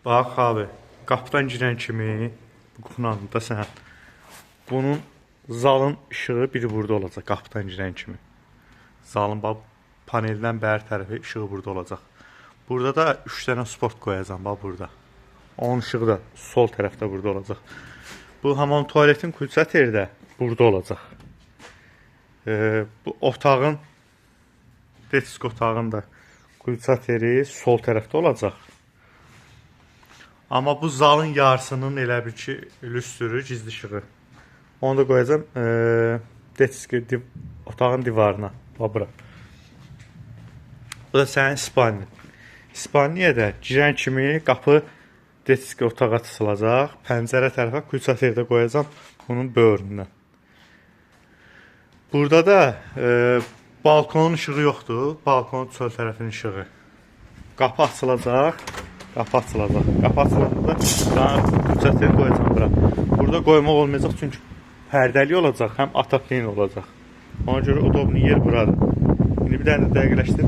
Bax abi, qapıdan girən kimi bu kuxnanın da sən bunun zalın işığı biri burada olacaq qapıdan girən kimi. Zalın bax paneldən bəri tərəfi işığı burada olacaq. Burada da 3 dənə spot qoyacağam bax burada. Onun işığı da sol tərəfdə burada olacaq. Bu hamam tualetin kulçateri də burada olacaq. Bu otağın desk otağın da kulçateri sol tərəfdə olacaq. Amma bu zalın yarısının elə bil ki lüstrü, gizli işığı. Onu da qoyacağam desk otağın divarına. Bax bura. Bu da sənin spalnin. Spalniyə də girən kimi qapı desk otağa açılacaq. Pəncərə tərəfə kulçateri də qoyacağam bunun böyründən. Burada da balkonun işığı yoxdur. Balkonun çöl tərəfinin işığı. Qapı açılacaq. Qapı açılacaq. Qapı açılanda da kulçateri qoyacağam bura. Burada qoymaq olmayacaq çünki pərdəli olacaq, həm otoplen olacaq. Ona görə udobni yer buradır. İndi bir dənə də dəqiqləşdir.